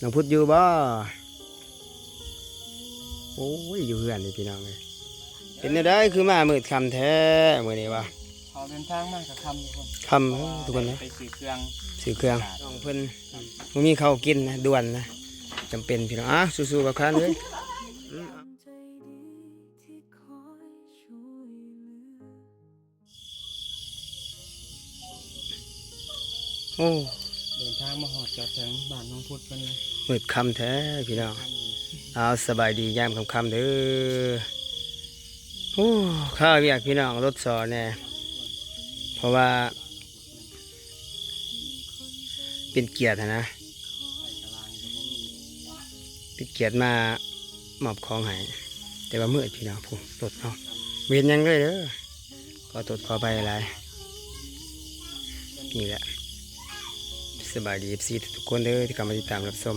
ນ້ອງພຸດຢູ່ບໍ່? ໂອ້ຍ ຢູ່ເຮືອນນີ້ພີ່ນ້ອງເອີຍ. ເປັນແນວໃດຄືມາມືດຄ່ຳແທ້ມື້ນີ້ວະ? ອອກເດີນທາງມາກໍຄ່ຳຢູ່ພຸ້ນ ຄ່ຳທຸກຄົນເນາະ ໄປຊື້ເຄື່ອງ ຊື້ເຄື່ອງ ນ້ອງເພິ່ນບໍ່ມີເຂົ້າກິນນະ ດ່ວນນະ ຈຳເປັນພີ່ນ້ອງ. ອ້າວ ສູ້ໆ ບັກຄານເອີຍ. ໂອ້ ເດີນທາງມາຮອດຈອດເຖິງບ້ານນ້ອງພຸດເພິ່ນແລ້ວ ມືດຄ່ຳແທ້ພີ່ນ້ອງ. ອ້າວ ສະບາຍດີຍາມຄ່ຳໆ ເດີ. ໂອ້ ຄາວຽກພີ່ນ້ອງ ລົດສໍ່ແດ່ ເພາະວ່າ ເປັນກຽດຫັ້ນນະ ເປັນກຽດມາມອບຂອງໃຫ້ ແຕ່ວ່າມືດພີ່ນ້ອງ. ພຸ້ນ ລົດເຮົາບໍ່ເຫັນຫຍັງເລີຍເດີ ຂໍໂທດຂໍອະໄພຫຼາຍ. ນີ້ແຫຼະ ສະບາຍດີ ເອັຟຊີ ທຸກໆ ຄົນເດີ ທີ່ເຂົ້າມາຕິດຕາມຮັບຊົມ.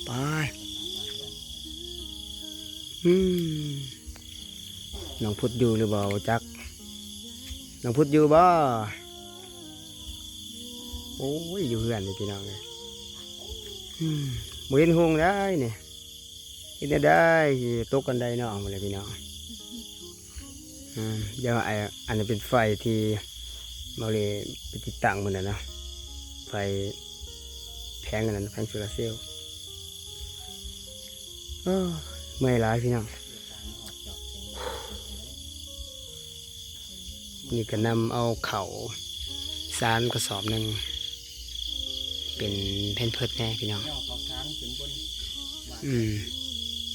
ໄປ ອືມ ນ້ອງພຸດຢູ່ຫຼືບໍ່ ບໍ່ຈັກ. ນ້ອງພຸດຢູ່ບໍ່? ໂອ້ຍ ຢູ່ເຮືອນນີ້ພີ່ນ້ອງເອີຍ. ອືມ ບໍ່ເຫັນຮຸ່ງໄດ໋ນີ້ ເຮັດແນວໃດ ຊິຕົກກັນໄດ໋ນ້ອງ ພຸ້ນແຫຼະພີ່ນ້ອງ. ອືມ ດຽວ ອັນນັ້ນເປັນໄຟທີ່ເບົາເລໄປຕິດຕັ້ງມື້ນັ້ນເນາະ ໄຟແຜງອັນນັ້ນ ແຜງໂຊລາເຊວ. ໂອ້ ເມື່ອຍຫຼາຍພີ່ນ້ອງ. ນີ້ກໍນຳເອົາເຂົ້າສານກະສອບໜຶ່ງ ເປັນແພມເພີດແດ່ພີ່ນ້ອງ. ອືມ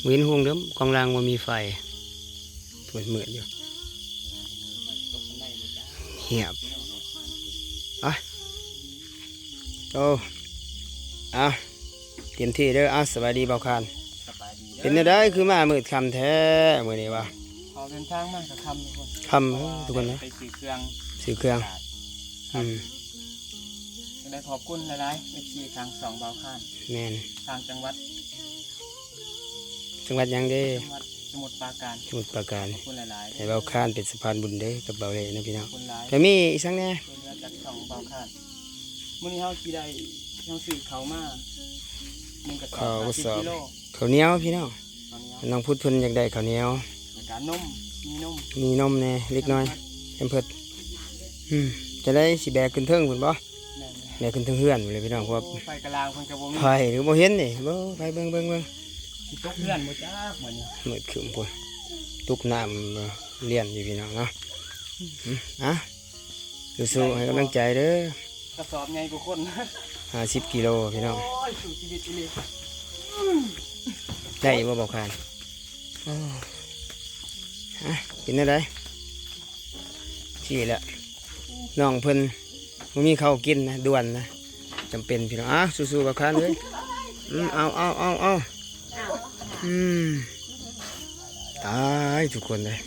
ບໍ່ເຫັນຮຸ່ງເດີ ກ້ອງລ່າງບໍ່ມີໄຟ ມືດໆ ຢູ່ ຫຽບ. ໄປ ໂອ້ ອາ ເຕັມທີ່ເດີ. ອາ ສະບາຍດີບ່າວຄານ. ສະບາຍດີເດີ. ເປັນແນວໃດຄືມາມືດຄ່ຳແທ້ມື້ນີ້ວະ? ອອກເດີນທາງມາກໍຄ່ຳຢູ່ພຸ້ນ ຄ່ຳທຸກຄົນເນາະ ໄປຊື້ເຄື່ອງ ຊື້ເຄື່ອງ. ອືມ ຈັ່ງໃດຂອບຄຸນຫຼາຍໆ ເອັຟຊີ ທາງຊ່ອງບ່າວຄານ. ແມ່ນ ທາງຈັງຫວັດ ຈັງຫວັດຫຍັງເດ້? ຈັງຫວັດສະໝຸດປາການ ສະໝຸດປາການ. ຂອບຄຸນຫຼາຍໆ ໃຫ້ບ່າວຄານເປັນສະພານບຸນເດີກັບບ່າວເລເນາະພີ່ນ້ອງ. ຂອບຄຸນຫຼາຍ. ກໍມີອີກສັງແດ່ ເພິ່ນມາຈາກຊ່ອງບ່າວຄານ. ມື້ນີ້ເຮົາຊິໄດ້ ເຮົາຊື້ເຂົ້າມາໜຶ່ງກະສອບ ເຂົ້າກະສອບ ຫ້າສິບກິໂລ ເຂົ້າໜຽວພີ່ນ້ອງ. ເຂົ້າໜຽວ ນ້ອງພຸດເພິ່ນຢາກໄດ້ເຂົ້າໜຽວ ແລ້ວກະນົມ ມີນົມ ມີນົມແດ່ເລັກນ້ອຍ ແພມເພີດ. ອືມ ຈັ່ງໃດ ຊິແບກຂຶ້ນເທິງພຸ້ນບໍ່? ແມ່ນ ແບກຂຶ້ນເທິງເຮືອນພຸ້ນເລີຍພີ່ນ້ອງ ເພາະວ່າ ໂອ້ ໄຟກະລາງເພິ່ນກໍບໍ່ມີ ໄຟກໍບໍ່ເຫັນນີ້. ເບິ່ງ ໄຟເບິ່ງ ເບິ່ງ ເບິ່ງ ຊິຕົກເຮືອນບໍ່ຈັກມື້ນີ້ ມືດຄຶ້ມພຸ້ນ ຕົກນ້ຳລຽນຢູ່ພີ່ນ້ອງເນາະ. ອືມ ອາ ສູ້ໆ ໃຫ້ກຳລັງໃຈເດີ. ກະສອບໃຫຍ່ກວ່າຄົນ ຫ້າສິບກິໂລພີ່ນ້ອງ. ໂອ້ຍ ສູ້ຊີວິດອີ່ຫຼີ. ໄດ້ບໍ່ບ່າວຄານ? ໂອ້ ຮະ ເປັນແນວໃດ? ຊີ້ແຫຼະ ນ້ອງເພິ່ນບໍ່ມີເຂົ້າກິນນະ ດ່ວນນະ ຈຳເປັນພີ່ນ້ອງ. ອ້າວ ສູ້ໆ ບ່າວຄານເອີຍ. ອືມ ເອົາ ເອົາ ເອົາ ເອົາ ອືມ ຕາຍທຸກຄົນເລີຍ.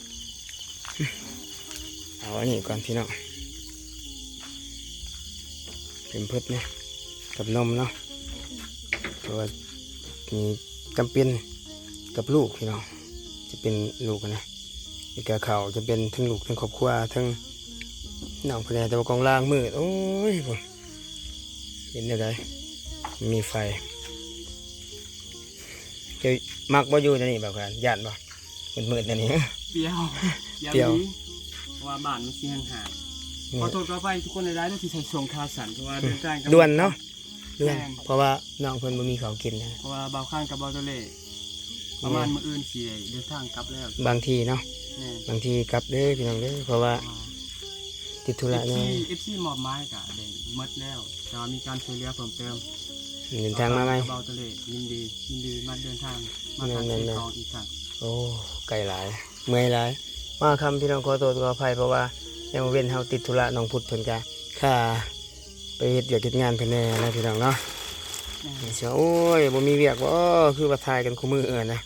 ເອົາອັນນີ້ກ່ອນພີ່ນ້ອງ ເປັນເພິດນະ ກັບນົມເນາະ ເພາະວ່ານີ້ຈຳເປັນກັບລູກພີ່ນ້ອງ ຈະເປັນລູກນະ ນີ້ກະເຂົ້າຈະເປັນທັງລູກ ທັງຄອບຄົວ ທັງນ້ອງເພິ່ນແດ່ ແຕ່ວ່າກອງລ່າງມືດ ໂອ້ຍ ເປັນແນວໃດ ມີໄຟ. ເຈົ້າມັກບໍ່ຢູ່ແນວນີ້ ບ່າວຄານ ຢ້ານບໍ່ ມືດໆ ແນວນີ້? ປ່ຽວ ປ່ຽວ ປ່ຽວ ດີ ເພາະວ່າບ້ານມັນຊິຫ່າງໆ. ແມ່ນ ຂໍໂທດຂໍອະໄພທຸກຄົນຫຼາຍໆ ເດີ ທີ່ໃສ່ຊ່ວງຂາສັ້ນ ເພາະວ່າເດີນທາງກັບ ດ່ວນເນາະ ດ່ວນ ແມ່ນ ເພາະວ່ານ້ອງເພິ່ນບໍ່ມີເຂົ້າກິນນະ ເພາະວ່າບ່າວຄານກັບບ່າວໂຕເລ ປະມານມື້ອື່ນຊິໄດ້ເດີນທາງກັບແລ້ວ ບາງທີເນາະ ແມ່ນ ບາງທີກັບເດີພີ່ນ້ອງເດີ ເພາະວ່າ ອ່າ ຕິດທຸລະແດ່ ເອັຟຊີ ເອັຟຊີມອບໝາຍກະໄດ້ໝົດແລ້ວ ແຕ່ວ່າມີການຊ່ວຍເຫຼືອເພີ່ມເຕີມ ເດີນທາງມາໃໝ່ ບ່າວໂຕເລ ຍິນດີ ຍິນດີມາເດີນທາງ ມາທາງ ແມ່ນໆໆ ເຊກອງອີກຄັ້ງ. ໂອ້ ໄກຫຼາຍ ເມື່ອຍຫຼາຍ ມາຄ່ຳພີ່ນ້ອງ ຂໍໂທດຂໍອະໄພ ເພາະວ່າຍາມເວັນເຮົາຕິດທຸລະ ນ້ອງພຸດເພິ່ນກະ ຄ່າ ໄປເຮັດວຽກເຮັດງານເພິ່ນແດ່ນະພີ່ນ້ອງເນາະ ອືມ ນີ້ຊິວ່າ ໂອ້ຍ ບໍ່ມີວຽກບໍ່ ຄືວ່າຖ່າຍກັນຄູ່ມື້ເອີ້ນນະ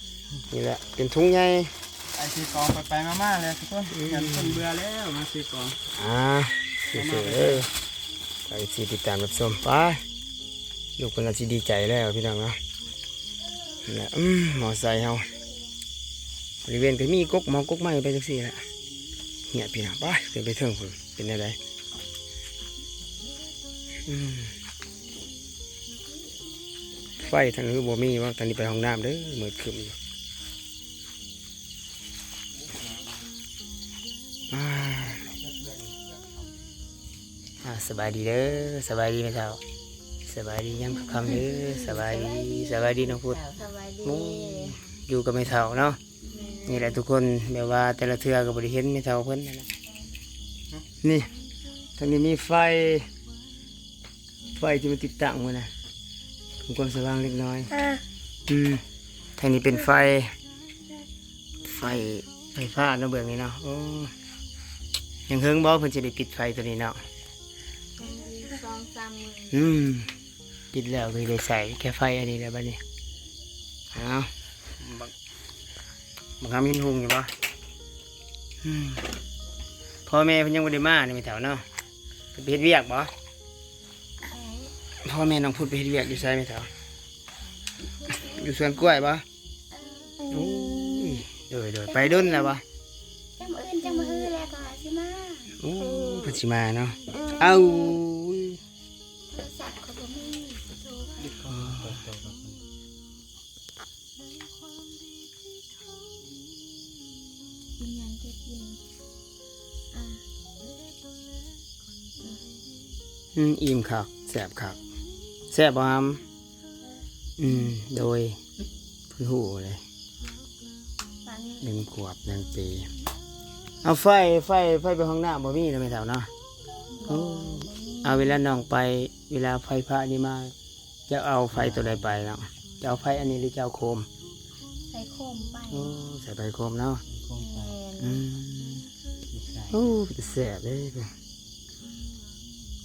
ນີ້ແຫຼະ ເປັນທຸງໃຫຍ່ ໄປຊື້ຂອງໄປໆມາໆແລ້ວທຸກຄົນ ອືມ ຢ້ານຄົນເບື່ອແລ້ວມາຊື້ຂອງ ອ່າ ສູ້ໆເດີ ຝາກເອັຟຊີຕິດຕາມຮັບຊົມ ໄປ ລູກເພິ່ນອາດຊິດີໃຈແລ້ວພີ່ນ້ອງເນາະ ນີ້ແຫຼະ ອືມ ມໍໄຊເຮົາ ບໍລິເວນກໍມີກົກໝອກກົກໄມ້ໄປຈັ່ງຊີ້ແຫຼະ ເຫຍພີ່ນ້ອງ ໄປ ຂຶ້ນໄປເທິງພຸ້ນ ເປັນແນວໃດ? ອືມ ໄຟທາງນີ້ບໍ່ມີວະ? ທາງນີ້ໄປຫ້ອງນ້ຳເດີ ມືດຄຶ້ມຢູ່. ອ່າ ອ່າ ສະບາຍດີເດີ ສະບາຍດີແມ່ເຖົ້າ ສະບາຍດີຍາມຄ່ຳໆເດີ ສະບາຍດີ ສະບາຍດີນ້ອງພຸດ. ສະບາຍດີ. ໂອ້ ຢູ່ກັບແມ່ເຖົ້າເນາະ. ແມ່ນ. ນີ້ແຫຼະທຸກຄົນ ແບບວ່າແຕ່ລະເທື່ອກໍບໍ່ໄດ້ເຫັນແມ່ເຖົ້າເພິ່ນຫັ້ນນະ. ນີ້ ທາງນີ້ມີໄຟ ໄຟທີ່ມັນຕິດຕັ້ງໄວ້ນະ ມີຄວາມສະຫວ່າງເລັກນ້ອຍ. ອ່າ ອືມ ທາງນີ້ເປັນໄຟ ໄຟ ໄຟຟ້າເນາະ ເບື້ອງນີ້ເນາະ. ໂອ້ ຍັງເຫິງບໍ່ເພິ່ນຊິໄດ້ປິດໄຟຕົວນີ້ເນາະ? ຍັງອີກສອງສາມມື້. ອືມ ປິດແລ້ວກໍຊິໄດ້ໃຊ້ແຄ່ໄຟອັນນີ້ແຫຼະບັດນີ້. ເອົາ ບັກ ບັກຫຳເຫັນຮຸ່ງຢູ່ບໍ່? ອືມ ພໍ່ແມ່ເພິ່ນຍັງບໍ່ໄດ້ມານີ້ແມ່ເຖົ້າເນາະ. ເພິ່ນໄປເຮັດວຽກບໍ່? ພໍ່ແມ່ນ້ອງພຸດໄປເຮັດວຽກຢູ່ໃສແມ່ເຖົ້າ? ຢູ່ສວນກ້ວຍບໍ່? ໂອ້ຍ ໂດຍໆ ໄປດົນແລ້ວບໍ່? ຈັ່ງມື້ອື່ນ ຈັ່ງມື້ຮືແລ້ວກໍຊິມາ. ໂອ້ ເພິ່ນຊິມາເນາະ. ເອີ ເອົ້າ ໂທລະສັບກໍບໍ່ມີ ຊິໂທໄປ. ອໍ ກິນຫຍັງກໍກິນ. ອ່າ ອືມ ອີ່ມຄັກ ແຊບຄັກ. ແຊບບໍ່ຫຳ? ອືມ ໂດຍ ເພິ່ນຮູ້ເລີຍ ໜຶ່ງຂວບໜຶ່ງປີ. ເອົາ ໄຟ ໄຟ ໄຟໄປຫ້ອງນ້ຳບໍ່ມີນະແມ່ເຖົ້າເນາະ? ໂອ້ ເອົາ ເວລານ້ອງໄປ ເວລາໄຟຟ້ານີ້ມາ ເຈົ້າເອົາໄຟໂຕໃດໄປເນາະ? ເຈົ້າເອົາໄຟອັນນີ້ ຫຼືເຈົ້າເອົາໂຄມ? ໃສ່ໂຄມໄປ. ໂອ້ ໃສ່ໄຟໂຄມເນາະ. ໂຄມໄປ. ແມ່ນ. ອືມ ໂອ້ ເປັນຕາແຊບເດ້.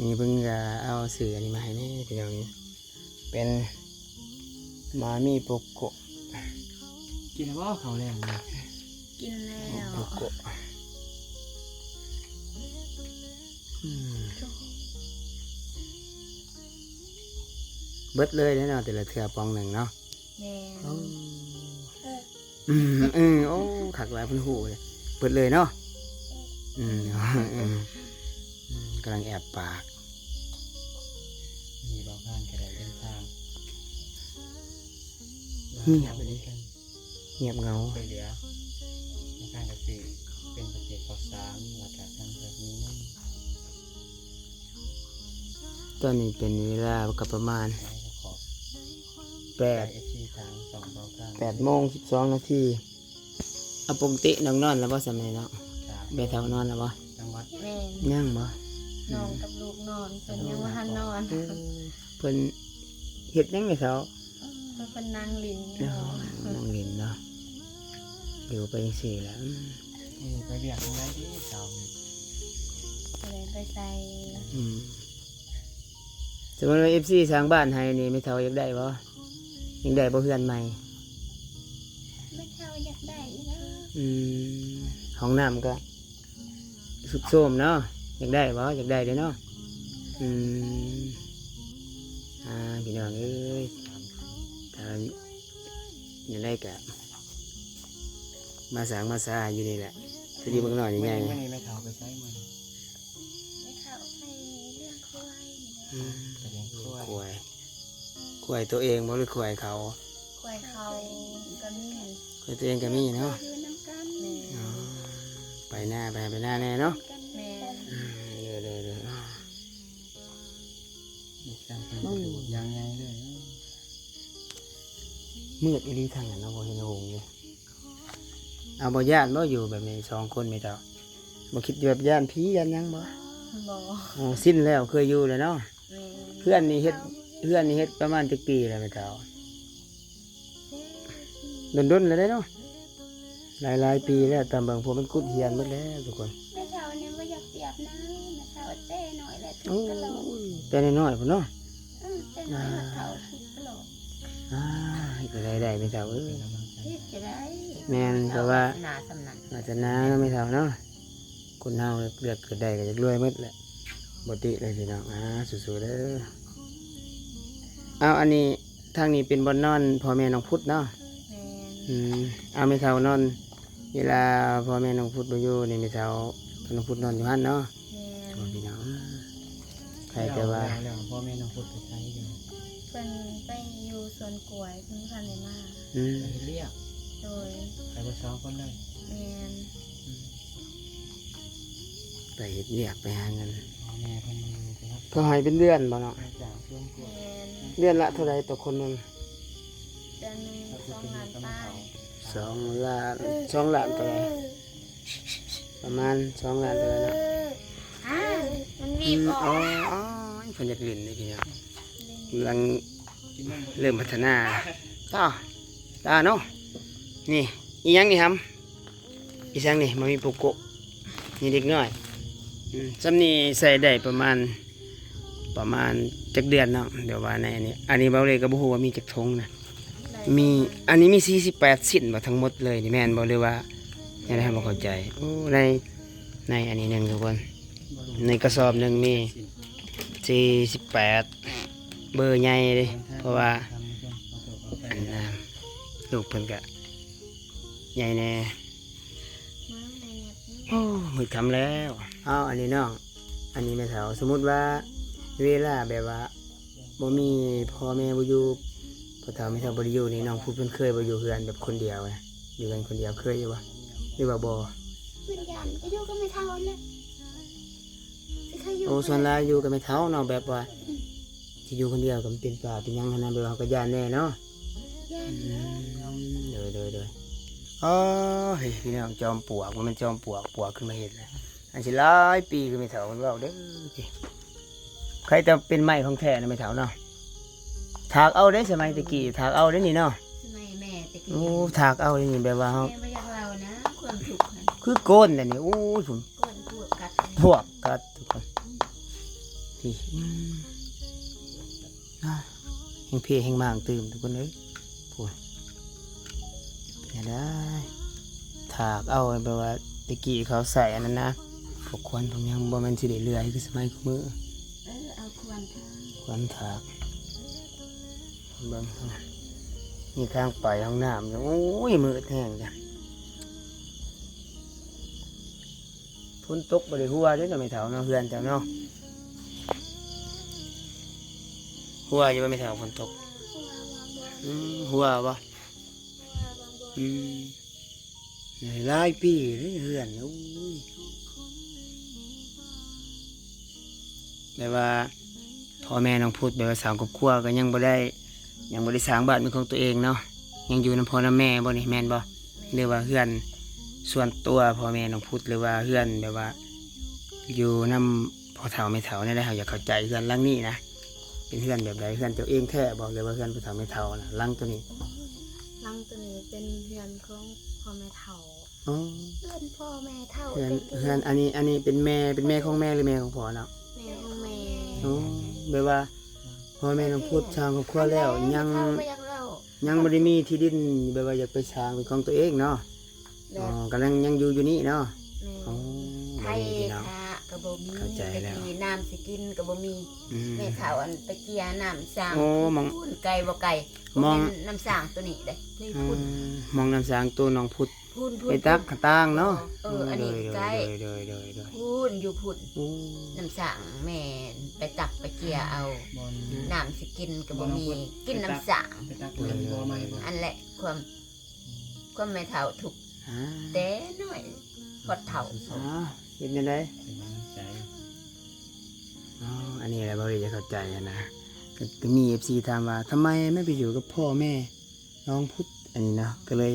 ນີ້ເພິ່ນກໍເອົາຊື້ອັນນີ້ມາໃຫ້ແດ່ພີ່ນ້ອງ ເປັນມາມີໂປໂກະ. ກິນແລ້ວບໍ່ເຂົ້າແລງນີ້? ກິນແລ້ວ. ໂປໂກະ. ອືມ ເບິດເລີຍເດ້ເນາະ ແຕ່ລະເທື່ອປ່ອງໜຶ່ງເນາະ. ແມ່ນ. ໂອ້ ອືມ ເອີ ໂອ້ ຄັກຫຼາຍ ເພິ່ນຮູ້ເລີຍ ເບິດເລີຍເນາະ. ອືມ ອືມ ກຳລັງແອບປາກ. ມີບໍ່ຜ່ານກະໄດ້ເດີນທາງ ເງີຍບ ງຽບເຫງົາ ໄປເຫຼືອທາງກະເສດ ເປັນກະເສດປອດສານ ແລ້ວກະທາງເພິ່ນມີນຳ. ຕອນນີ້ເປັນເວລາກໍປະມານແປດ ແປດໂມງສິບສອງນາທີ. ເອົາ ປົກກະຕິນ້ອງນອນແລ້ວບໍ່ ສະໄໝເນາະ? ແມ່ເຖົ້ານອນແລ້ວບໍ່? ແມ່ນ. ຍັງບໍ່? ນ້ອງກັບລູກນອນ ເພິ່ນຍັງບໍ່ທັນນອນ. ເອີ ເພິ່ນເຮັດຫຍັງແມ່ເຖົ້າ? ເພິ່ນນັ່ງຫຼິ້ນ. ອໍ ນັ່ງຫຼິ້ນເນາະ ຢູ່ໄປຈັ່ງຊີ້ແຫຼະ. ອືມ ເອີ ໄປວຽກທາງໃດເດເຈົ້າ? ບໍ່ໄດ້ໄປໃສ. ອືມ ສົມມຸດວ່າເອັຟຊີສ້າງບ້ານໃຫ້ນີ້ ແມ່ເຖົ້າຢາກໄດ້ບໍ່? ຍັງໄດ້ບໍ່ເຮືອນໃໝ່? ແມ່ເຖົ້າຢາກໄດ້ຢູ່ເດີ. ອືມ ຫ້ອງນ້ຳກໍຊຸດໂຊມເນາະ. ຢາກໄດ້ບໍ່? ຢາກໄດ້ເດ້ເນາະ. ອືມ ອ່າ ພີ່ນ້ອງເອີຍ ຖ້າ ແນວໃດກະມາສ້າງມາສາຢູ່ນີ້ແຫຼະ ພໍດີບັກນ້ອຍນີ້ໃຫຍ່. ມື້ນີ້ແມ່ເຖົ້າໄປໃສມື້ນີ້? ແມ່ເຖົ້າໄປລ້ຽງຄວາຍນີ້ແຫຼະ. ອືມ ໄປລ້ຽງຄວາຍ. ຄວາຍ ຄວາຍໂຕເອງບໍ່ ຫຼືຄວາຍເຂົາ? ຄວາຍເຂົາກໍມີ. ຄວາຍໂຕເອງກໍມີເນາະ. ຢູ່ນຳກັນ. ແມ່ນ. ອໍ ໄປນາ ໄປ ໄປນາແດ່ເນາະ. ແມ່ນ. ອືມ ເດີໆໆ ອໍ ມີການເປັນປະໂຫຍດຢ່າງໃຫຍ່ເລີຍ. ມືດອີ່ຫຼີທາງນັ້ນເນາະ ບໍ່ເຫັນຫົງເດ້. ເອົາ ບໍ່ຢ້ານບໍ່ ຢູ່ແບບນີ້ສອງຄົນແມ່ເຖົ້າ? ບໍ່ຄິດແບບຢ້ານຜີຢ້ານຫຍັງບໍ່? ບໍ່. ອໍ ຊິນແລ້ວ ເຄີຍຢູ່ແລ້ວເນາະ. ແມ່ນ. ເຮືອນນີ້ເຮັດ ເຮືອນນີ້ເຮັດປະມານຈັກປີແລ້ວແມ່ເຖົ້າ? ດົນໆແລ້ວເດ້ເນາະ. ຫຼາຍໆປີແລ້ວ ຕາມເບິ່ງພວກມັນກຸດຮຽນໝົດແລ້ວທຸກຄົນ. ແມ່ເຖົ້ານີ້ບໍ່ຢາກປຽບນາງ ແມ່ເຖົ້າແຕ່ນ້ອຍແຫຼະ ໂອ້ຍ ທຸກຕະຫຼອດ ແຕ່ນ້ອຍໆພຸ້ນເນາະ. ອືມ ແຕ່ນ້ອຍຮອດເຖົ້າທຸກຕະຫຼອດ. ອ້າຍ ເຮັດຈັ່ງໃດໄດ້ແມ່ເຖົ້າເອີຍ ເຮັດຈັ່ງໃດ. ແມ່ນ ເພາະວ່າວາສະໜາສ່ຳນັ້ນ ວາສະໜາເນາະແມ່ເຖົ້າເນາະ. ຄົນເຮົາເລືອກເກີດໄດ້ກໍຢາກລວຍໝົດແຫຼະ ບໍ່ຕິເລີຍພີ່ນ້ອງ. ອ່າ ສູ້ໆເດີ. ເອົາ ອັນນີ້ ທາງນີ້ເປັນບ່ອນນອນພໍ່ແມ່ນ້ອງພຸດເນາະ. ແມ່ນ. ອືມ ເອົາ ແມ່ເຖົ້ານອນ ເວລາພໍ່ແມ່ນ້ອງພຸດບໍ່ຢູ່ນີ້ ແມ່ເຖົ້າກັບນ້ອງພຸດນອນຢູ່ຫັ້ນເນາະ. ແມ່ນ. ໂອ້ ພີ່ນ້ອງ ໃຄແຕ່ວ່າ ແລ້ວ ແລ້ວພໍ່ແມ່ນ້ອງພຸດໄປໃສຢູ່? ເພິ່ ເພິ່ນໄປຢູ່ສວນກ້ວຍ ເພິ່ນບໍ່ທັນໄດ້ມາ. ອືມ ໄປເຮັດວຽກ. ໂດຍ. ໄປເບິດສອງຄົນເລີຍ? ແມ່ນ. ອືມ ໄປເຮັດວຽກ ໄປຫາເງິນ. ພໍ່ແມ່ເພິ່ນຢູ່ເນາະ. ເຂົາໃຫ້ເປັນເດືອນບໍ່ເນາະ? ຮັບຈ້າງສວນກ້ວຍ. ແມ່ນ. ເດືອນລະເທົ່າໃດຕໍ່ຄົນໜຶ່ງ? ເດືອນໜຶ່ງສອງລ້ານປາຍ. ສອງລ້ານ ສອງລ້ານເທົ່າໃດ? ປະມານສອງລ້ານເທົ່າໃດເນາະ? ອາ ມັນມີບອກ. ອໍ ເພິ່ນຢາກຫຼິ້ນເດ້ພີ່ນ້ອງ. ກຳລັງເລີ່ມພັດທະນາ. ຕາ ຕາເນາະ. ນີ້ອີຫຍັງນີ້ຫຳ? ອີຫຍັງນີ້? ມາມີໂປໂກະ. ນີ້ເດັກນ້ອຍ. ອືມ ສ່ຳນີ້ໃສ່ໄດ້ປະມານ ປະມານຈັກເດືອນເນາະ? ດຽວວ່າໃນອັນນີ້ ອັນນີ້ເບົາເລກໍບໍ່ຮູ້ວ່າມີຈັກຖົງນະ. ມີ ອັນນີ້ມີສີ່ສິບແປດຊິ້ນບໍ່ ທັງໝົດເລີຍນີ້ ແມ່ນບໍ່ ຫຼືວ່າແນວໃດ? ເຮົາບໍ່ເຂົ້າໃຈ. ໂອ້ ໃນ ໃນອັນນີ້ໜຶ່ງທຸກຄົນ ໃນກະສອບໜຶ່ງມີສີ່ສິບແປດ ເບີໃຫຍ່ເດ້ ເພາະວ່າອັນນ່າ ລູກເພິ່ນກະໃຫຍ່ແດ່. ໂອ້ ມືດຄ່ຳແລ້ວ. ເອົາ ອັນນີ້ນ້ອງ ອັນນີ້ແມ່ເຖົ້າ ສົມມຸດວ່າເວລາແບບວ່າບໍ່ມີພໍ່ແມ່ບໍ່ຢູ່ ພໍ່ເຖົ້າແມ່ເຖົ້າບໍ່ໄດ້ຢູ່ນີ້ ນ້ອງພຸດເພິ່ນເຄີຍບໍ່ຢູ່ເຮືອນແບບຄົນດຽວນະ? ຢູ່ເຮືອນຄົນດຽວເຄີຍຢູ່ບໍ່ ຫຼືວ່າບໍ່? ເພິ່ນຢ້ານ ກໍຢູ່ກັບແມ່ເຖົ້າຫັ້ນແຫຼະ. ໂອ້ ສ່ວນຫຼາຍຢູ່ກັບແມ່ເຖົ້າເນາະ ແບບວ່າ ອືມ ຊິຢູ່ຄົນດຽວກໍມັນເປັນປາເປັນຫຍັງຫັ້ນນະ ແບບວ່າເຮົາກໍຢ້ານແດ່ເນາະ. ຢ້ານ. ອືມ ໂດຍໆໆ. ອໍ ເຮີ້ຍ ພີ່ນ້ອງ ຈອມປວກ ບໍ່ແມ່ນຈອມປວກ ປວກຂຶ້ນມາເຮັດແລ້ວ. ອັນຊິຫຼາຍປີຄືແມ່ເຖົ້າເພິ່ນເວົ້າເດີ. ໃຄແຕ່ເປັນໄມ້ຂອງແທ້ນະແມ່ເຖົ້າເນາະ. ຖາກເອົາເດ້ ສະໄໝແຕ່ກີ້ຖາກເອົາເດ້ນີ້ເນາະ. ສະໄໝແມ່ແຕ່ກີ້. ໂອ້ ຖາກເອົາເດ້ນີ້ ແບບວ່າເຮົາ ແມ່ບໍ່ຢາກເລົ່ານະ ຄວາມທຸກຫັ້ນ ຄືໂກນແຫຼະນີ້. ໂອ້ຍ ພຸ້ນ ໂກນປວກກັດ ປວກກັດທຸກຄົນ. ອືມ ນີ້ ອືມ ນະ ແຮງເພແຮງມາງຕື່ມທຸກຄົນເອີຍ. ໂອ້ຍ ເປັນຈັ່ງໃດ ຖາກເອົາ ແບບວ່າແຕ່ກີ້ເຂົາໃສ່ອັນນັ້ນນະ ພວກຄວັນພວກຫຍັງ ບໍ່ແມ່ນຊິໄດ້ເລື່ອຍຄືສະໄໝຄຸມື້. ເອີ ເອົາຄວັນຖາກ ຄວັນຖາກ. ເບິ່ງ ມີທາງໄປຫ້ອງນ້ຳຢູ່. ໂອ້ຍ ມືດແຮງຈ້ະ. ຝົນຕົກບໍ່ໄດ້ຮົ່ວເດ້ເນາະແມ່ເຖົ້າເນາະ ເຮືອນເຈົ້າເນາະ. ຮົ່ວຢູ່ບໍ່ແມ່ເຖົ້າ ຝົນຕົກ? ອືມ ຮົ່ວບໍ່? ອືມ ຫຼາຍປີເດ້ເຮືອນ. ໂອ້ຍ ແບບວ່າ ພໍ່ແມ່ນ້ອງພຸດ ແບບວ່າສ້າງຄອບຄົວກໍຍັງບໍ່ໄດ້ ຍັງບໍ່ໄດ້ສ້າງບ້ານເປັນຂອງຕົວເອງເນາະ. ຍັງຢູ່ນຳພໍ່ນຳແມ່ບໍ່ນີ້ ແມ່ນບໍ່? ຫຼືວ່າເຮືອນສ່ວນຕົວພໍ່ແມ່ນ້ອງພຸດ ຫຼືວ່າເຮືອນແບບວ່າຢູ່ນຳພໍ່ເຖົ້າແມ່ເຖົ້າແນວໃດ? ເຮົາຢາກເຂົ້າໃຈເຮືອນຫຼັງນີ້ນະ ເປັນເຮືອນແບບໃດ? ເຮືອນເຈົ້າເອງແທ້ບໍ່ ຫຼືວ່າເຮືອນພໍ່ເຖົ້າແມ່ເຖົ້ານະ? ຫຼັງໂຕນີ້ ຫຼັງໂຕນີ້ເປັນເຮືອນຂອງພໍ່ແມ່ເຖົ້າ. ອໍ ເຮືອນພໍ່ແມ່ເຖົ້າ ເຮືອນ ແຕ່ກີ້ ເຮືອນ ອັນນີ້ ອັນນີ້ເປັນແມ່ ເປັນແມ່ຂອງແມ່ ຫຼືແມ່ຂອງພໍ່ເນາະ? ແມ່ຂອງແມ່. ອໍ ແບບວ່າພໍ່ແມ່ນ້ອງພຸດສ້າງຄອບຄົວແລ້ວ ຍັງ ຍັງບໍ່ໄດ້ມີທີ່ດິນແບບວ່າຢາກໄປສ້າງເປັນຂອງຕົວເອງເນາະ. ອໍ ກຳລັງຍັງຢູ່ຢູ່ນີ້ເນາະ. ແມ່ນ. ອໍ ໄຖ ບໍ່ມີພີ່ນ້ອງ ເທາະກໍບໍ່ມີ ເຂົ້າໃຈແລ້ວ ແຕ່ກີ້ນ້ຳຊິກິນກໍບໍ່ມີ. ອືມ ແມ່ເຖົ້າອັນໄປເກ່ຍນ້ຳສ້າງ ໂອ້ ໝ່ອງ ພຸ້ນ ໄກບໍ່ໄກ ໝ່ອງ ບໍ່ແມ່ນນ້ຳສ້າງໂຕນີ້ເດ້ ພຸ້ນ ອືມ ໝ່ອງນ້ຳສ້າງໂຕນ້ອງພຸດ ພຸ້ນ ພຸ້ນ ໄປຕັກ ພຸ້ນ ກະຕ່າງເນາະ. ເອີ ອັນນີ້ໃກ້ ພຸ້ນ ຢູ່ພຸ້ນ. ໂອ້ ນ້ຳສ້າງແມ່ນໄປຕັກໄປເກ່ຍເອົາ ບ່ອນ ນ້ຳຊິກິນກໍບໍ່ມີ ກິນນ້ຳສ້າງ ໄປຕັກ ອັນແຫຼະ ຄວາມ ຄວາມແມ່ເຖົ້າທຸກ ອາ ແຕ່ນ້ອຍຮອດເຖົ້າ. ອໍ ເຮັດແນວໃດ? ເປັນກຳລັງໃຈ. ອໍ ອັນນີ້ແຫຼະ ເບົາເລຈະເຂົ້າໃຈຫັ້ນນະ. ກໍ ກໍມີເອັຟຊີຖາມວ່າ ທຳໄມແມ່ໄປຢູ່ກັບພໍ່ແມ່ນ້ອງພຸດ ອັນນີ້ເນາະ. ກໍເລີຍ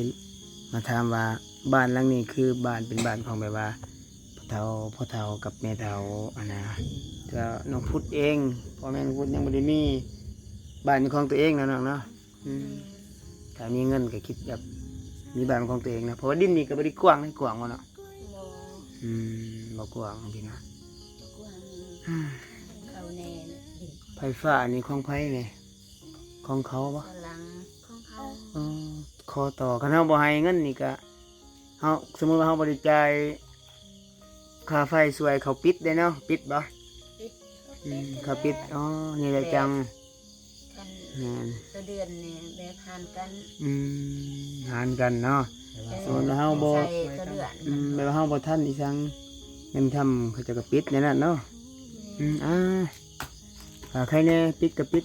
ມາຖາມວ່າ ບ້ານຫຼັງນີ້ຄືບ້ານ ເປັນບ້ານຂອງແບບວ່າພໍ່ເຖົ້າ ພໍ່ເຖົ້າກັບແມ່ເຖົ້າຫັ້ນນະ. ແຕ່ວ່ານ້ອງພຸດເອງ ພໍ່ແມ່ນ້ອງພຸດຍັງບໍ່ໄດ້ມີບ້ານເປັນຂອງຕົວເອງເນາະນ້ອງເນາະ. ອືມ ຖ້າມີເງິນກໍຄິດຢາກມີບ້ານເປັນຂອງຕົວເອງນະ ເພາະວ່າດິນນີ້ກໍບໍ່ໄດ້ກວ້າງ ກວ້າງບໍ່ເນາະ? ບໍ່. ອືມ ບໍ່ກວ້າງພີ່ນ້ອງ ບໍ່ກວ້າງ. ອືມ ເຂົາແນ່ນະ ດິນ ໄຟຟ້ານີ້ຂອງໃຜແນ່? ຂອງເຂົາບໍ່? ຂອງເຂົາ. ອໍ ຂໍຕໍ່ ຄັນເຮົາບໍ່ໃຫ້ເງິນນີ້ກະ ເຮົາ ສົມມຸດວ່າເຮົາບໍ່ໄດ້ຈ່າຍຄ່າໄຟຊ່ວຍ ເຂົາປິດເດ້ເນາະ ປິດບໍ່? ປິດ. ອືມ ເຂົາປິດ. ອໍ ນີ້ແຫຼະຈັ່ງ ແມ່ນ ຕໍ່ເດືອນນີ້ແບບຫານກັນ. ອືມ ຫານກັນເນາະ. ເອີ ສົມມຸດວ່າເຮົາບໍ່ ໃສ່ຕໍ່ເດືອນ. ອືມ ແບບວ່າເຮົາບໍ່ທັນອີ່ຫຍັງ ເງິນຄຳເຂົາເຈົ້າກໍປິດແນວນັ້ນເນາະ. ແມ່ນ. ອືມ ອ່າ ຖ້າໃຄແນ່ ປິດກໍປິດ.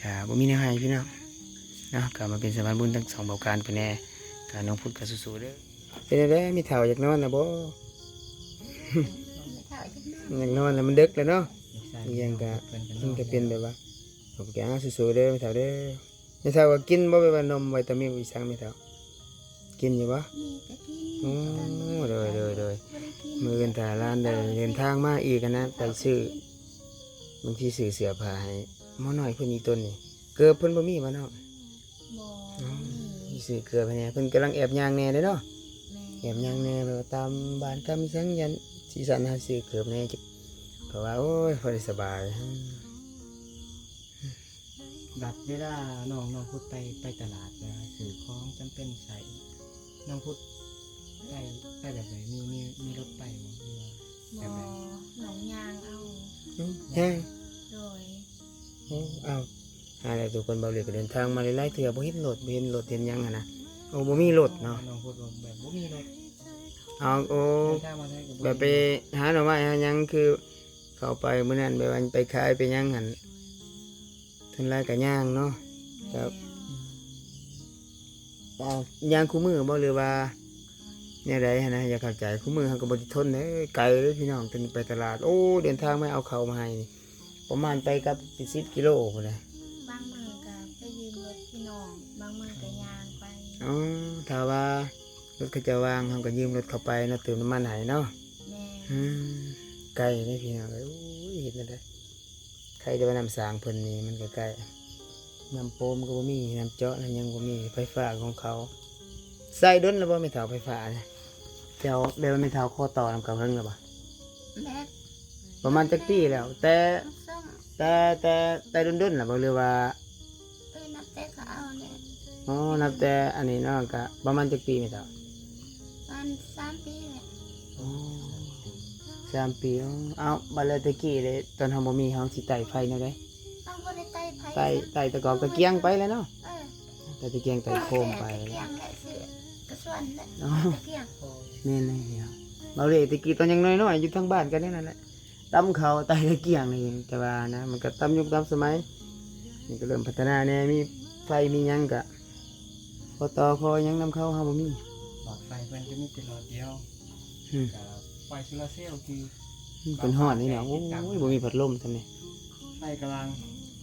ກໍບໍ່ມີແນວໃຫ້ພີ່ນ້ອງເນາະ ກໍມາເປັນສະພານບຸນທັງສອງເບົາການເພິ່ນແດ່. ກໍນ້ອງພຸດກໍສູ້ໆເດີ. ເປັນແນວໃດແມ່ເຖົ້າ ຢາກນອນນະບໍ່? ຢາກນອນແລ້ວ ມັນເດິກແລ້ວເນາະ. ອີກຢ່າງກໍ ມັນກໍເປັນແບບວ່າ ໂອເຄ ສູ້ໆເດີແມ່ເຖົ້າເດີ. ແມ່ເຖົ້າກໍກິນບໍ່ ແບບວ່ານົມໄວຕາມິນອີ່ສັງແມ່ເຖົ້າ? ກິນຢູ່ບໍ່? ມີກໍກິນ. ໂອ້ ໂດຍໆໆ ມື້ອື່ນຖ້າຫຼານໄດ້ເດີນທາງມາອີກຫັ້ນນະ ໄປຊື້ ບາງທີຊື້ເສື້ອຜ້າໃຫ້ໝໍນ້ອຍເພິ່ນອີ່ຕົນນີ້. ເກີບເພິ່ນບໍ່ມີບໍ່ນ້ອງ? ບໍ່ ອໍ ມີ. ຊື້ເກືອບໃຫ້ແດ່ ເພິ່ນກຳລັງແອບຍ່າງແດ່ເດ້ເນາະ. ແມ່ນ ແອບຍ່າງແດ່ ແບບວ່າຕາມບ້ານກຳສັງ ຢ້ານຊິສັ່ນ ຫາຊື້ເກີບແດ່ ເພາະວ່າ ໂອ້ຍ ພໍໄດ້ສະບາຍ. ບັດເວລານ້ອງ ນ້ອງພຸດໄປ ໄປຕະຫຼາດ ແບບວ່າຊື້ຂອງຈຳເປັນໃຊ້ ນ້ອງພຸດໄປ ໄປແບບໃດ? ມີ ມີ ມີລົດໄປບໍ່ ຫຼືວ່າແບບໃດ? ບໍ່ ນ້ອງຍ່າງເອົາ. ອືມ ຍ່າງ? ໂດຍ. ໂອ້ ເອົາ ຫາແລ້ວທຸກຄົນ ເບົາເລັກກໍເດີນທາງມາຫຼາຍໆເທື່ອ ບໍ່ເຫັນລົດ ບໍ່ເຫັນລົດເຫັນຫຍັງຫັ້ນນະ. ໂອ້ ບໍ່ມີລົດເນາະ ນ້ອງພຸດວ່າແບບບໍ່ມີລົດ. ເອົາ ໂອ້ ເດີນທາງມາໄທກໍບໍ່ ແບບໄປ ມີລົດ ຫາໜໍ່ໄມ້ຫາຫຍັງ ຄືເຂົ້າໄປມື້ນັ້ນ ແບບວ່າໄປຂາຍໄປຫຍັງຫັ້ນ ສ່ວນຫຼາຍກໍຍ່າງເນາະ. ແມ່ນ ແລ້ວ ອືມ ໄປ ອອກຍ່າງຄູ່ມື້ບໍ່ ຫຼືວ່າແນວໃດຫັ້ນນະ? ຢາກເຂົ້າໃຈ. ຄູ່ມື້ເຮົາກໍບໍ່ໄດ້ທົນເດ້ ໄກເດ້ພີ່ນ້ອງ ແຕ່ນີ້ໄປຕະຫຼາດ ໂອ້ ເດີນທາງມາເອົາເຂົ້າມາໃຫ້ນີ້ ປະມານໄປກັບເປັນສິບກິໂລພຸ້ນນະ. ບາງມື້ກໍໄປຢືມລົດພີ່ນ້ອງ ບາງມື້ກໍຍ່າງໄປ. ອໍ ຖ້າວ່າລົດເຂົາເຈົ້າວ່າງ ເຮົາກໍຢືມລົດເຂົາໄປເນາະ ເຕີມນ້ຳມັນໃຫ້ເນາະ. ແມ່ນ. ອືມ ໄກເດ້ພີ່ນ້ອງເອີຍ ໂອ້ຍ ເຮັດແນວໃດ? ໃຄແຕ່ວ່ານ້ຳສ້າງເພິ່ນນີ້ມັນກໍໃກ້ ນ້ຳໂປມກໍບໍ່ມີ ນ້ຳເຈາະນ້ຳຫຍັງບໍ່ມີ ໄຟຟ້າຂອງເຂົາໃຊ້ດົນແລ້ວບໍ່ແມ່ເຖົ້າ ໄຟຟ້ານະ? ແຕ່ແບບວ່າແມ່ເຖົ້າຂໍຕໍ່ນຳເຂົາເຖິງແລ້ວບໍ່? ແມ່ນ. ປະມານຈັກປີແລ້ວ? ແຕ່ ແຕ່ ແຕ່ ແຕ່ດົນໆແລ້ວບໍ່ ຫຼືວ່າ? ເອີ ນັບແຕ່ເຂົາເອົາແຫຼະ. ອໍ ນັບແຕ່ອັນນີ້ເນາະ ກະປະມານຈັກປີແມ່ເຖົ້າ? ປະມານສາມປີແຫຼະ. ອໍ ສາມປີ. ເອົ້າ ບາດແລ້ວແຕ່ກີ້ເດ້ ຕອນເຮົາບໍ່ມີ ເຮົາຊິໄຕ້ໄຟແນວໃດ? ເຮົາບໍ່ໄດ້ໄຕ້ໄຟ ໄຕ້ ໄຕ້ຕະກອກຕະກຽງໄປແຫຼະເນາະ. ເອີ ໄຕ້ຕະກຽງໄຕ້ໂຄມໄປ. ຕະກຽງແຫຼະ ຊື້ກະຊວນແຫຼະ. ອໍ ຕະກຽງ. ແມ່ນແລ້ວ ເວົ້າເລີຍ ແຕ່ກີ້ຕອນຍັງນ້ອຍໆ ຢູ່ທາງບ້ານກໍແນວນັ້ນແຫຼະ ຕຳເຂົ້າໄຕ້ຕະກຽງນີ້ ແຕ່ວ່ານະ ມັນກໍຕາມຍຸກຕາມສະໄໝ ນີ້ກໍເລີ່ມພັດທະນາແດ່ ມີໄຟມີຫຍັງກະ ພໍຕໍ່ພໍຫຍັງນຳເຂົາ ເຮົາບໍ່ມີ. ຫຼອດໄຟເພິ່ນກໍມີແຕ່ຫຼອດດຽວ. ອືມ ກະໄຟໂຊລາເຊວທີ່ ອືມ ເພິ່ນຮ້ອນນີ້ນະ. ໂອ້ຍ ບໍ່ມີພັດລົມຊ້ຳນີ້. ໄຟກະລາງ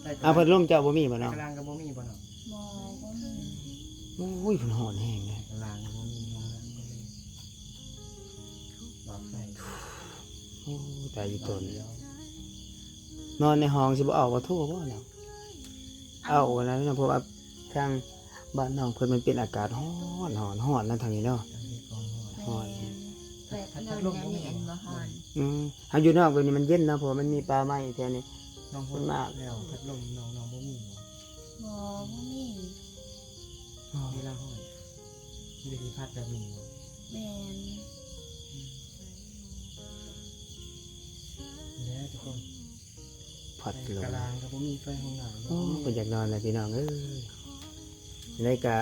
ໄຟກະລາງ. ອ້າວ ພັດລົມເຈົ້າບໍ່ມີບໍ່ນ້ອງ? ໄຟກະລາງກໍບໍ່ມີບໍ່ນ້ອງ? ບໍ່ ບໍ່ມີ. ໂອ້ຍ ເພິ່ນຮ້ອນແຮງເດ້. ກະລາງກໍບໍ່ມີ ຫ້ອງນ້ຳກໍບໍ່ມີ. ຫຼອດໄຟ ໂອ້ ຕາຍຢູ່ຕົນ. ນອນໃນຫ້ອງຊິບໍ່ເອົາບໍ່ໂທບໍ່ນະ? ເອົານະ ເພາະວ່າທາງບ້ານນ້ອງເພິ່ນມັນເປັນອາກາດຮ້ອນ ຮ້ອນ ຮ້ອນນະ ທາງນີ້ເນາະ. ຮ້ອນ. ແມ່ນ. ແບບນອນແນວນີ້ແມ່ນບໍ່ຮ້ອນ? ອືມ ເຮົາຢູ່ນອກແບບນີ້ມັນເຢັນເນາະ ເພາະວ່າມັນມີປ່າໄມ້ແຖວນີ້. ນ້ອງ ສ່ວນມາກແລ້ວ ພັດລົມນ້ອງ ນ້ອງບໍ່ມີບໍ່? ບໍ່ ບໍ່ມີ. ອໍ ເວລາຮ້ອນ ມີແຕ່ຊິພັດແບບນີ້ບໍ່? ແມ່ນ. ອືມ ນີ້ແຫຼະທຸກຄົນ ພັດລົມ ກະລາງກໍບໍ່ມີ ໄຟຫ້ອງນ້ຳກໍບໍ່ມີ. ໂອ້ ກໍຢາກນອນແຫຼະພີ່ນ້ອງເອີຍ. ຈັ່ງໃດກໍ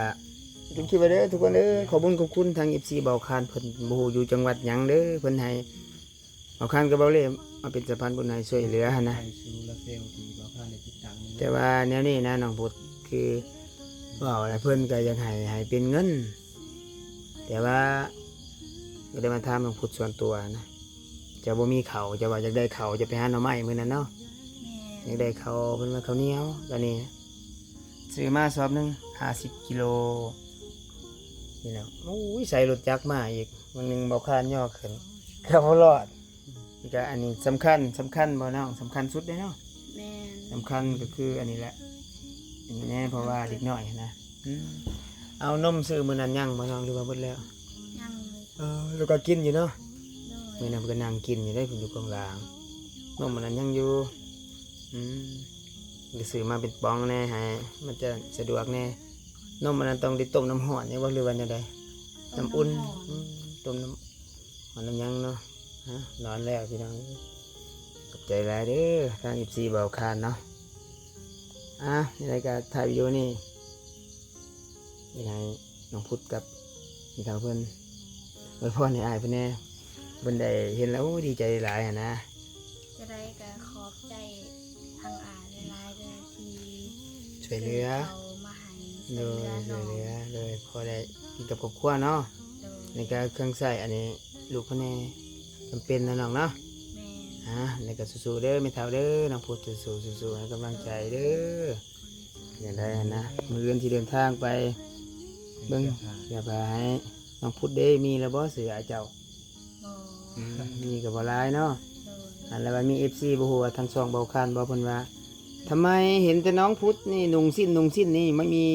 ຄລິບນີ້ໄວ້ເດີທຸກຄົນເດີ ຂອບຄຸນ ຂອບຄຸນທາງເອັຟຊີເບົາຄານ ເພິ່ນບໍ່ຮູ້ຢູ່ຈັງຫວັດຫຍັງເດີ ເພິ່ນໃຫ້ເບົາຄານກັບເບົາເລ່ມາເປັນສະພານບຸນໃຫ້ຊ່ວຍເຫຼືອຫັ້ນນະ. ແຕ່ວ່າແນວນີ້ນະ ນ້ອງພຸດ ຄືເວົ້າແລ້ວເພິ່ນກໍຢາກໃຫ້ ໃຫ້ເປັນເງິນ ແຕ່ວ່າກໍໄດ້ມາຖາມນ້ອງພຸດສ່ວນຕົວນະ ເຈົ້າບໍ່ມີເຂົ້າ ເຈົ້າວ່າຢາກໄດ້ເຂົ້າ ຈະໄປຫາໜໍ່ໄມ້ມື້ນັ້ນເນາະ. ແມ່ນ. ຢາກໄດ້ເຂົ້າ ເພິ່ນວ່າເຂົ້າໜຽວ ບາດນີ້ຊື້ມາສອບໜຶ່ງ ຫ້າສິບກິໂລ ນີ້ນະ. ໂອ້ຍ ໃສ່ລົດຈັກມາອີກ ມື້ໜຶ່ງເບົາຄານຍໍຂຶ້ນ ເກືອບບໍ່ລອດ. ນີ້ກະອັນນີ້ສຳຄັນ ສຳຄັນບໍ່ນ້ອງ? ສຳຄັນສຸດເດ້ເນາະ. ແມ່ນ. ສຳຄັນກໍຄືອັນນີ້ແຫຼະ ອັນນີ້ແນ່ ເພາະວ່າເດັກນ້ອຍຫັ້ນນະ. ອືມ ເອົານົມຊື້ມື້ນັ້ນຍັງບໍ່ນ້ອງ ຫຼືວ່າເບິດແລ້ວ? ຍັງ. ເອີ ແລ້ວກໍກິນຢູ່ເນາະ. ໂດຍ. ມື້ນັ້ນເພິ່ນກໍນັ່ງກິນຢູ່ເດ້ ເພິ່ນຢູ່ຂ້າງຫຼັງ ນົມອັນນັ້ນຍັງຢູ່. ອືມ ກໍຊື້ມາເປັນປ໋ອງແນ່ ໃຫ້ມັນຈະສະດວກແນ່. ນົມອັນນັ້ນຕ້ອງໄດ້ຕົ້ມນ້ຳຮ້ອນຫຍັງບໍ່ ຫຼືວ່າແນວໃດ? ນ້ຳອຸ່ນ. ຕົ້ມນ້ຳຮ້ອນ. ອືມ ຕົ້ມນ້ຳຮ້ອນ ນ້ຳຫຍັງເນາະ. ຮະ ນອນແລ້ວພີ່ນ້ອງ. ຂອບໃຈຫຼາຍເດີທາງເອັຟຊີເບົາຄານເນາະ. ອ່າ ຈັ່ງໃດກໍຖ່າຍວິດີໂອນີ້ ຢາກໃຫ້ນ້ອງພຸດກັບແມ່ເຖົ້າເພິ່ນອວຍພອນໃຫ້ອ້າຍເພິ່ນແດ່ ເພິ່ນໄດ້ເຫັນແລ້ວ ໂອ້ ດີໃຈຫຼາຍຫັ້ນນະ. ຈັ່ງໃດກໍຂອບໃຈທາງອ້າຍຫຼາຍໆເດີ ທີ່ຊ່ວຍເຫຼືອ ເຂົ້າມາໃຫ້ ໂດຍ ຊ່ວຍເຫຼືອ ຊ່ວຍເຫຼືອ ໂດຍ ພໍໄດ້ກິນກັບຄອບຄົວເນາະ. ໂດຍ. ນີ້ກໍເຄື່ອງໃຊ້ ອັນນີ້ລູກເພິ່ນແດ່ ຈຳເປັນນະນ້ອງເນາະ. ແມ່ນ. ອ່າ ແລ້ວກໍສູ້ໆເດີແມ່ເຖົ້າເດີ ນ້ອງພຸດ ສູ້ໆ ສູ້ໆ ໃຫ້ກຳລັງໃຈເດີ. ຈັ່ງໃດຫັ້ນນະ ມື້ອື່ນຊິເດີນທາງໄປເບິ່ງເສື້ອຜ້າໃຫ້ນ້ອງພຸດເດ້. ມີແລ້ວບໍ່ເສື້ອເຈົ້າ? ບໍ່. ອືມ ມີກໍບໍ່ຫຼາຍເນາະ. ໂດຍ. ອັນ ແລ້ວວ່າມີເອັຟຊີ ບໍ່ຮູ້ວ່າທາງຊ່ອງເບົາຄານບໍ່ ເພິ່ນວ່າ ທຳໄມເຫັນແຕ່ນ້ອງພຸດນີ້ນຸ່ງສິ້ນ ນຸ່ງສິ້ນນີ້ ໄມ່ມີ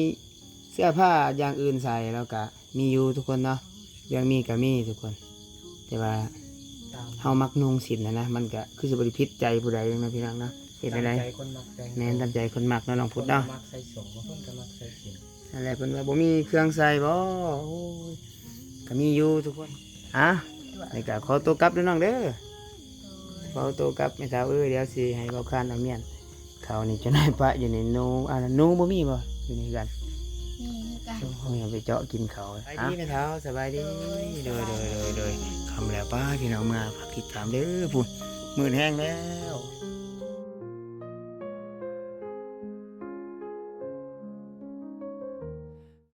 ເສື້ອຜ້າຢ່າງອື່ນໃສ່? ແລ້ວກະມີຢູ່ທຸກຄົນເນາະ ເລື່ອງມີກໍມີທຸກຄົນ ແຕ່ວ່າເຮົາມັກນຸ່ງສິ້ນຫັ້ນນະ ມັນກະຄືຊິບໍ່ໄດ້ຜິດໃຈຜູ້ໃດເນາະ ພີ່ນ້ອງເນາະ. ເຮັດແນວໃດ? ຕາມໃຈຄົນມັກແຕ່ງ ແມ່ນ ຕາມໃຈຄົນມັກເນາະ ນ້ອງພຸດເນາະ. ບາງຄົນກໍມັກໃສ່ສົ້ງ ບາງຄົນກໍມັກໃສ່ສິ້ນ. ນັ້ນແຫຼະ ເພິ່ນວ່າບໍ່ມີເຄື່ອງໃສ່ບໍ່? ໂອ້ຍ ກໍມີຢູ່ທຸກຄົນ. ອ່ະ ນີ້ກໍຂໍຕົວກັບເດີນ້ອງເດີ. ໂດຍ. ຂໍຕົວກັບແມ່ເຖົ້າເອີຍ ດຽວຊິໃຫ້ເບົາຄານເອົາມ້ຽນເຂົ້ານີ້ ເຈົ້ານາຍປະຢູ່ໃນນູ. ອ່າ ນູບໍ່ມີບໍ່ ຢູ່ນີ້ຄືກັນ? ມີຄືກັນ. ໂອ້ຍ ເອົາໄປເຈາະກິນເຂົ້າ. ສະບາຍດີແມ່ເຖົ້າ ສະບາຍດີ. ໂດຍ ໂດຍ ໂດຍ ໂດຍ ໂດຍ. ຄ່ຳແລ້ວ ປະພີ່ນ້ອງເມາຝາກຕິດຕາມເດີ ພຸ້ນ ມືດແຮງແລ້ວ.